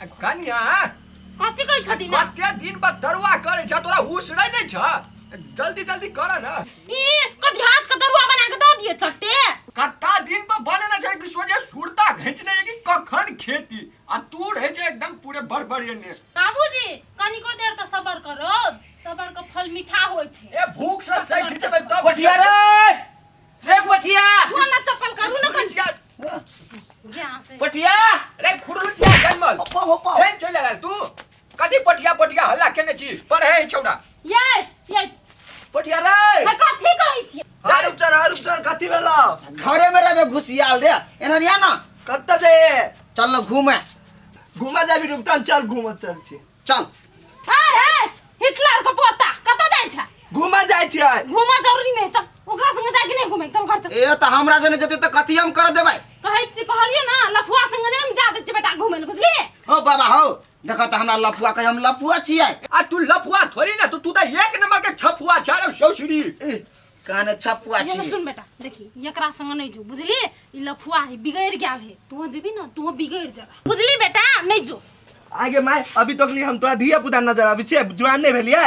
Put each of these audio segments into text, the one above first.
कनिया कथी कहै छथिन ना? कते दिन बाद तरुआ करै छ तोरा उसरै नहि छ जल्दी जल्दी कर न ई कथी हाथ के तरुआ बना के दऽ दिए चट्टे कत्ता दिन पर बने न छै कि सोझे सुरता घिंचने है कि कखन खेती आ तू रहै छै एकदम पूरे बड़बड़ेने बाबूजी कनिको देर तऽ सबर करो सबर के फल मीठा होइ छै ए भूख से सैठ जेबै तब पठिया रे रे पठिया वो ना चप्पल करू ना कन पठिया यहाँ से पठिया रे खुरलुचिया जनमल होपा होपा फेन चलि आयल तू कथी पटिया पटिया हल्ला केने छी पढ़े है छौड़ा ये ये पठिया रे है कथी कहै छी हर उपचार हर उपचार कथी भेलौ घरे में रहे घुसियाल रे एना या ना कतऽ जाइए चल ना घूमे घूमा जाबी रुकतन चल घूमऽ चल छी चल हे हे हिटलर के पोता कतऽ जाइ छै घूमऽ जाइ छियै घूमऽ जरूरी नहि चल ओकरा संगे जाके नहि घूमे चल घर चल ए त हमरा जने जते त कथी हम कर देबै कहै छी कहलियै ना लफुआ संगे नहि हम जा दै छियै बेटा घूमे लए बुझलियै हो बाबा हो देखो त हमरा लफुआ कहे हम लफुआ छियै आ तू लफुआ थोड़ी ना तू तू तऽ एक नंबर के छफुआ छ रे सौसरी ए, काने छपुआ ये ना छी सुन बेटा देखी एकरा संग नहीं जो बुझली ई लफुआ है बिगड़ गेल है तू जेबी ना तू बिगड़ जेबा बुझली बेटा नहीं जो आगे माय अभी तक नहीं हम तोरा धिया पुता नजर अबै छियै जुआन नहि भेलियै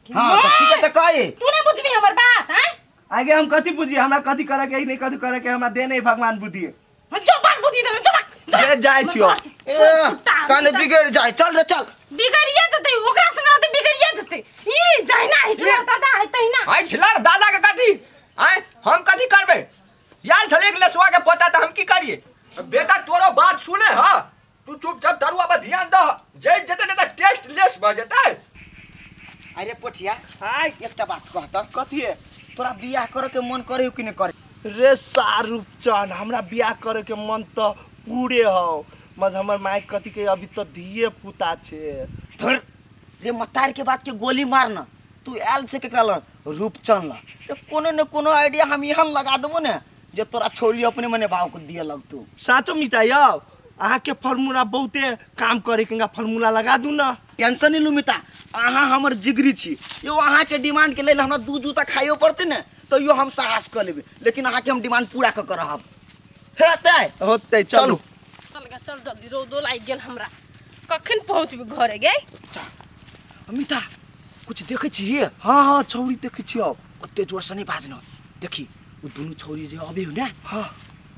हां त ठीक है त कहे तू नहीं बुझबी हमर बात हैं आगे हम कथी बुझिए हमरा कथी करे के है, नहीं कथी करे के है, हमरा दे नहीं भगवान बुद्धि जो बात बुद्धि देबे जो बात जे जाइ छियौ ए काने बिगड़ जाए चल रे चल बिगड़िए जेतै ओकरा संग रहतै बिगड़िए जेतै ई जहिना हिटलर दादा है तहिना आइ ठिलार दादा के कथी आय हम कथी करबै यार छलै एक लसुआ के पोता तऽ हम की करिए बेटा तोरो बात सुने ह तू चुपचाप तरुआ पर ध्यान दह जरि जेतै नहि तऽ टेस्ट लेस भऽ जेतै अरे पोठिया आय एकटा बात कह त कथी है तोरा बियाह करे के मन करे कि नहीं करे रे सारूप चंद हमरा बियाह करे के मन तऽ पूरे हौ मगर हमर माय कथी के अभी तऽ धिये पुता छै धर रे मतार के बात के गोली मारना तू आयल छै केकरा लग रूपचंद लग रे कोनो ने कोनो आइडिया हम एहन लगा देबो ने जे तोरा छोरी अपने मने भाव के दिए लगतू साचो मिता यौ अहाँके फार्मूला बहुते काम करे के फार्मूला लगा दू ना टेंशन नहीं लू मिता अहाँ हमर जिगरी छी यौ अहाँके डिमांड के लेल हमरा दू जूता खाइयो पड़तै ने तैयो हम साहस कऽ लेबै लेकिन अहाँके हम डिमांड पूरा कऽ के रहब हेतै होतै चलू चलू चल गे चल जल्दी रौदो लागि गेल हमरा कखन पहुँचबी घरे गे अमिता कुछ देखै छी हाँ हाँ छौरी देखै छियौ ओते जोर से नहीं बाजना देखी ओ दुनू छौरी जे अबे हो ने हाँ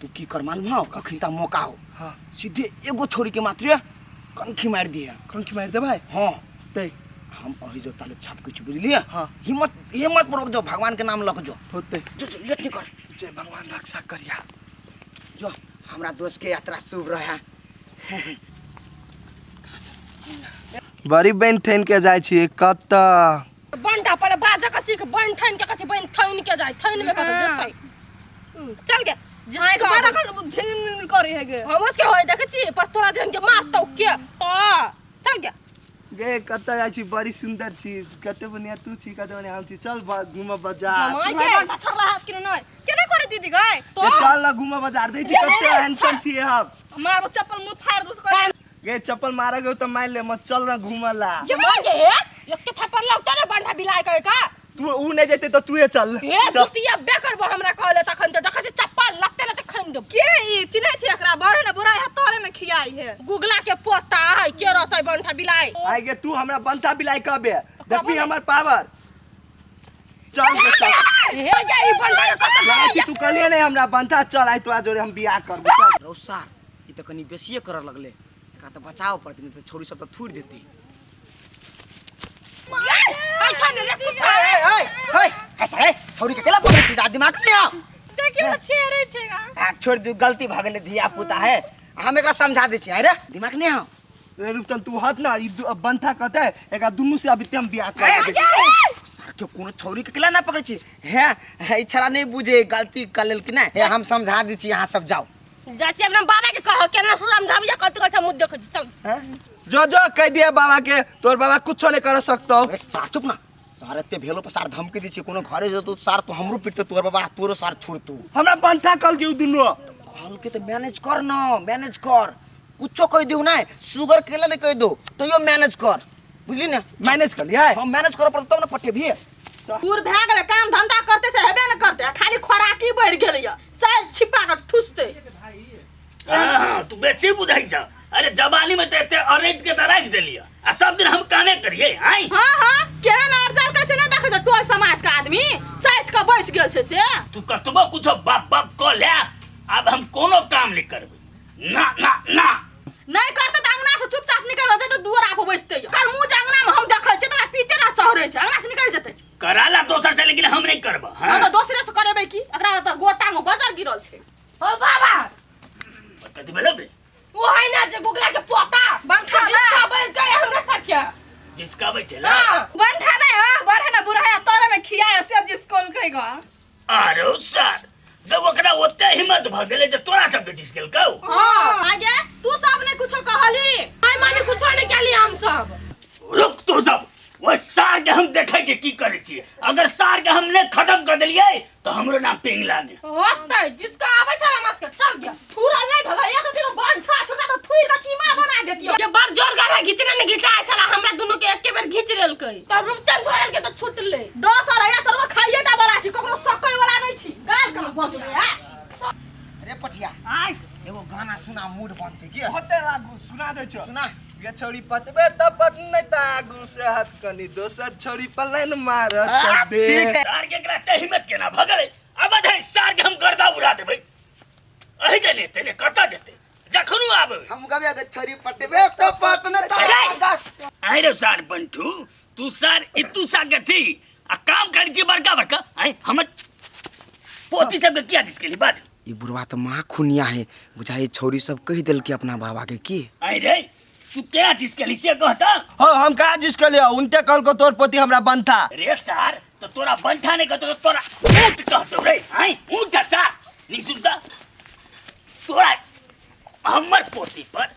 तू की कर मालूम हो कखन ता मौका हो हाँ सीधे एगो छौरी के मात्र कंखी मार दिए कंखी मारि देबै हाँ ते हम अही जो ताले छप के छी बुझलिए हाँ। हिम्मत हिम्मत पूर्वक जो भगवान के नाम लक जो होते जो जो लेट नहीं कर जय भगवान रक्षा करिया जो हमरा दोस्त के यात्रा शुभ रहे बड़ी बहन ठैन के जाइ छियै कतऽ बंटा पर बाजऽ के सीख बन ठैन के कथी बन ठैन के जाय ठैन में कथी जेतै चल गे आँखि बड़ा कर झिन करे है गे हम उसके होय देखै छी पर तोरा जन के मारतौ के आ चल गे गे कतऽ जाइ छी बड़ी सुन्दर छी कते बढ़िया तू छी कते बढ़िया हम छी चल घूमऽ बाजार जमाई के बंटा छोड़ला हाथ कि नहीं केना करे दीदी गए तो गे चल ना घूमऽ बाजार दै छी कते हैंडसम छी हम मारो चप्पल मुंह फाड़ दो कर गे चप्पल मारे गयो तऽ मारि ले मत चल ना घूमऽ ला जमाई के हे एक के थप्पड़ लगतौ ने बंटा बिलाय के का तू ऊ नहीं जेते तऽ तूहे चल हे चल जुतिया बेकर हमरा कहले तखन तऽ देखै छी चप्पल लगते ने तऽ खैन देब के ई चिन्है छी एकरा बड़े ने बुराई है तोरे में खियाई है गुगला के पोता है के रहतै बंठा बिलाय आइ गे तू हमरा बंता बिलाइ कहबे देखबी हमर पावर चल गे चल हे गे ई बंठा के कत लगै छी तू कहलिए नहीं हमरा बंता चल आइ तोरा जोरे हम बियाह करबो चल रौ सार ई तऽ कनि बेसिए करऽ लगलै एकरा तऽ बचाव पड़तै नहि तऽ छौरी सब तऽ थूरि देतै छौरी के केला पकड़ै छी जा दिमाग नहि आउ देखियो ना छेड़े छै आ छोड़ दू गलती भऽ गेलै धिया पुता है हम एकरा समझा दै छियै अरे दिमाग नहि आउ रे रुकतन तू हट ना ई बंथा कहते एकरा दुनू से अभी हम बियाह कर लेबै। सार के कोनो छौरी के केला ना पकड़ै छी हे हे ई छड़ा नहि बुझे गलती कर लेल कि नहि हे हम समझा दै छी अहाँ सब जाउ जा छी अपना बाबा के कह के ना समझाबी जा कथि कथि मुद्दे देखै छी चल जो जो कह दिया बाबा के तोर बाबा कुछो नहीं कर सकतो अरे सार चुप ना सार एते भेलो पर सार धमकी दै छियै कोनो घरे जतो सार तो हमरो पिटतो तोहर बाबा तोरो सार थुरतू हमरा बंथा कल के उ दुनू कहल के तो मैनेज कर न मैनेज कर कुछो कह दियो ना शुगर केला नहीं कह दो तैयो मैनेज कर बुझली ने मैनेज कर लिया हम मैनेज करे पड़त तब ना पटेबिए दूर भए गेलै काम धंधा करते से हेबे ने करते आ खाली खोराकी बढ़ि गेलैया चाय छिपा के ठुसते हाँ, तू बेसी बुझाई छ अरे जवानी में तो एते अरेंज के त राखि देलियै आ सब दिन हम कामे करियै आइ। हाँ हाँ, केहन अरजल कैसे नहीं देखै छै टोल समाज के आदमी साइट के बैस गेल छै से। तू कतबो कुछो बाप बाप कऽ ले, आब हम कोनो काम नहीं करबै। ना ना ना नहीं करते त अंगना से चुपचाप निकल हो जेतै, दुआरा पर बैसते। कर मुंह जे अंगना में हम देखै छियै तोरा पीते ना चढ़ै छै, अंगना से निकल जेतै। कराला दोसर से, लेकिन हम नहीं करब। हाँ त दोसरे से करेबै की, एकरा त गोर टांग बजर गिरल छै। ओ बाबा कथी भेलो बे? ओ है ना जे गुगला के पोता बंठा ना। जिसका बैल के हमरा सबके जिसका बै छला। हाँ। बंठा नहीं हां, बड़ है ना बुढ़ा है तोरे में खिया से जिसको कहेगा। आरो सर तो ओकरा ओते हिम्मत भ गेलै जे तोरा सबके जिस गेल कौ। हां आगे तू सब ने कुछो कहली? माय मामी कुछो नहीं कहली हम सब। रुक तू सब, ओहि सार के हम देखै छियै की करै छियै। अगर सार के हम नहि खत्म कर देलियै तो हमरो नाम पिंगला ने होतै। जिसका आबै छला मास के चल गया थूरा नहीं भला एक दिन बंठा छोटा तो थूर के कीमा बना देतियो। ये बड़ जोर गारा घिचने ने घिचा छला हमरा दुनू के एके बेर घिच लेलकै, तब रूपचंद छोड़ल के तो छुटलै। 10 अरैया तोरो खाइए टा वाला छी, ककरो सकै वाला नहीं छी। गाल कहाँ बचबै है? अरे पटिया आय एगो गाना सुना, मूड बनते की होते लागू सुना दे छो। सुना। ये छौरी पतबे त पत नहीं त आगू से हाथ कनी दोसर छौरी पर लाइन मारत त दे। ठीक है। सार के एकरा एते हिम्मत केना भऽ गेलै? अब है सार के हम गर्दा उड़ा देबै। अहि के ने तेने कतऽ जेतै जखनो आबै। हम कभी अगर छौरी पटबे त पट नहीं त अरे! आगू। आइ रे सार बंठू, तू सार इतू सा के छी आ काम करै छी बड़का बड़का। आइ हमर पोती सबके किया दिस गेली बाज? ई बुढ़वा तो महा खुनिया है बुझाई, छौरी सब कहि देलकै अपना बाबा के की। आइ रे तू केना दिस गेली से कहता? हाँ हम कहाँ जिसके लिए उनते कल को तोर पोती हमरा बनता। रे सार तो तोरा बंठा नहीं कहतो तो तोरा ऊँट कहतो रे। आइ ऊँट सार नहीं सुनता तोरा हमर पोती पर।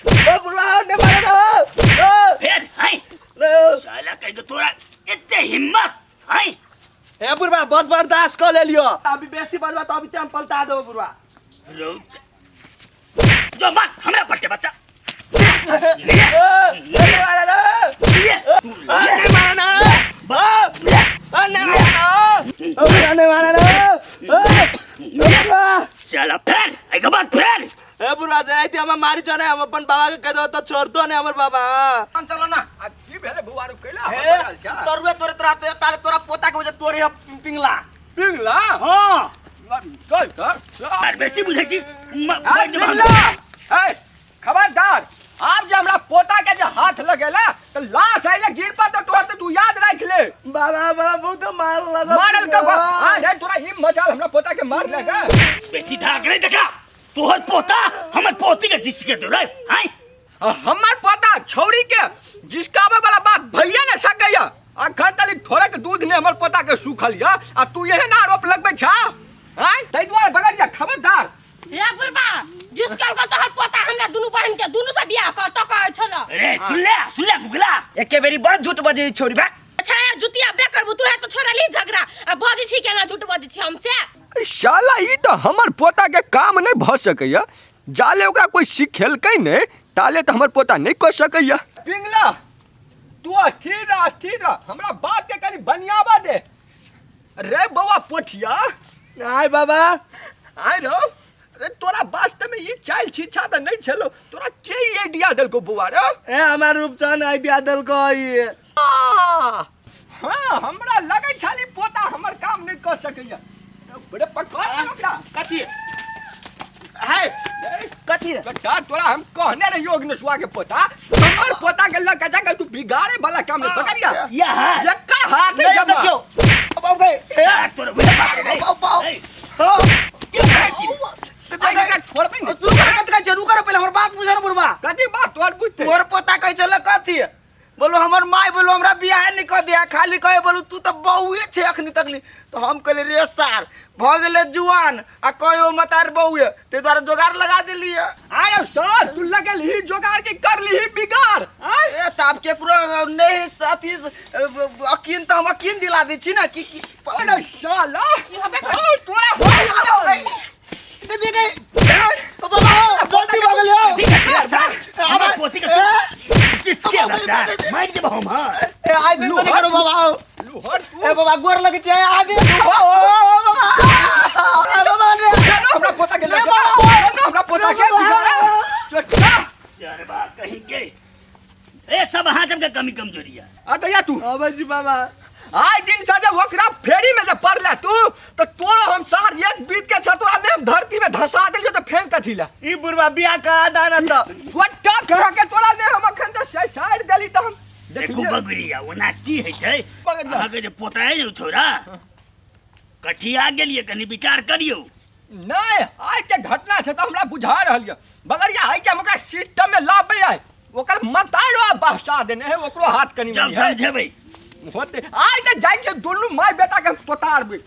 ओ बुढ़वा ने मारे ना ओ। फेर आइ साला कह के तोरा एते हिम्मत आइ। ए बुढ़वा बहुत बर्दाश्त कर लेलियो, अभी बेसी बजबा तो अभी ते हम पलटा देबो बुढ़वा। रोज जो मार हमरा पट्टे बच्चा। ए, नहीं मारे ना। ए, नहीं मारे ना। ए, ए, नहीं मारे ना। ए, नहीं मारे ना। ए, बुढ़वा। चला फेर एक बाद फेर। ए बुढ़वा जाए हम मारी चने हम अपन बाबा के कह दो तो छोड़ दो ने हमर बाबा। चलो ना। आ की भेलै बौआ रू कैला हे, हमर छै? तरुए तोरे तोरा तो तारे तोरा पोता के वजह तोरे हम पिंगला। पिंगला? हाँ। चल चल। आर बेसी बुझै छी ए, पिंगला! ए, खबरदार आब जे हमरा पोता के जे हाथ लगेला त लाश आइले गिर पा त तोहर त तू याद राख ले। बाबा बाबा बहुत मार लगा। मारल के हां रे तोरा ही मचाल हमरा पोता के मार लगा। बेसी धाक नहीं देखा तोहर पोता हमर पोती के जिस के दो रे। हाय हमर पोता छौरी के जिसकावे वाला बात भइए ने सकैया। अखन तली थोड़े के दूध ने हमर पोता के सूखल या आ तू एहन आरोप लगबै छा? आय तै दुआरे बगड़ जा खबरदार। हे बुढ़बा जिसका को तोहर पोता हमरा दुनू बहन के दुनू से बियाह कर तो कहै छल। अरे सुन ले सुन ले गुगला। एके बेरी बड़ झूठ बजै छौरी बा। अच्छा ये जुतिया बे करबू तू है तो छोड़ा ली झगड़ा आ बजै छी केना झूठ बजै छी हमसे? साला ई तो हमर पोता के काम नहीं भ सकैया, जाले ओकरा कोई सिखेलकै नहीं ताले तो हमर पोता नहीं कर सकैया। पिंगला तू अस्थिर रह अस्थिर रह, हमरा बात के कनी बनियाबा दे। रे बौआ पोठिया। आय बाबा। आय रो रे तोरा वास्ते में ई चाइल छिछा त नहीं छलो, तोरा के ई आइडिया देलको बौआ रे? ए हमार रूपचंद आइडिया देलको ई। हाँ हमरा लगै छली पोता हमर काम नहीं कर सकैया। बड़े पकड़ ले ओकरा। कथी है? कथी? बेटा तोरा हम कहने रहियो अग्निशुआ के पोता हमर पोता के लग जा के तू बिगाड़े वाला काम नहीं पकड़िया। या हाथ। यक्का हाथ है नहीं, जमा। देखियो। अब अब गए। हे। यार तोरा वही बात है रे। अब, अब, अब। ए, हाँ। क्यों खाइ छी रे? आइ एकरा छोड़बै नहीं। सुन, कथी कहै छै? रुको रे, पहिले हमर बात बुझ ने बुढ़बा। कथी बात तोहर बुझतै? तोहर पोता कहै छलै कथी? बोलो हमर माय बोलो हमरा बियाह नहीं कऽ दिया, खाली कहे बोलो तू तऽ बौए छै अखनी तकली। तो हम कहलियै रे सार भऽ गेलै जुआन आ कहे ओ मतार बौए, ताहि दुआरे जोगाड़ लगा देलियै। आरे सर तू लगेलही जोगाड़ के करलिही बिगाड़। आय? ए तऽ आब केकरो नहि अथी अकीन तऽ हम अकीन दिला दै छी ने कि कि अरे साला ई हबे ओ तोरा हो गलती भऽ गेल यौ। ठीक है सार हमर पोती के तू जिसके सार मारि देबो हम। हां ए आइ दिन तऽ नहि करू बाबा। लुहर तू ए बाबा गोर लगै छै आइ दिन। ओ बाबा ए बाबा रे। चलो हमरा पोता के ले चलो हमरा पोता के बिगाड़। चल। बा कहीं के ए सब अहाँ सबके कमी कमजोरी है। आ तऽ या तू अबै छी बाबा। आइ दिन से जब ओकरा फेरी में जब पड़ला तू तो तोरो हम सार एक बीत के छतवा ले हम धरती में धंसा देलियो तो फेंक कथी ला ई बुढ़वा बियाह करा दाना तऽ छोटा कहा के तोरा ले हम अखन तऽ साइड देली तऽ हम देखू देखलियै। बगड़िया ओना की होइ छै बगड़िया। अहाँके जे पोता है ने ओ छौड़ा कठिया गेलियै कनि विचार करियौ। नहीं आइ के घटना छै तऽ हमरा बुझा रहल यऽ बगड़िया आइ के हम ओकरा सिस्टम में लाबै आइ ओकर मतारो आ बहसा देने है ओकरो हाथ कनि जब मनि है। समझेबै होते आइ तऽ जाइ छै दुनू माय बेटा के हम तोतारबै।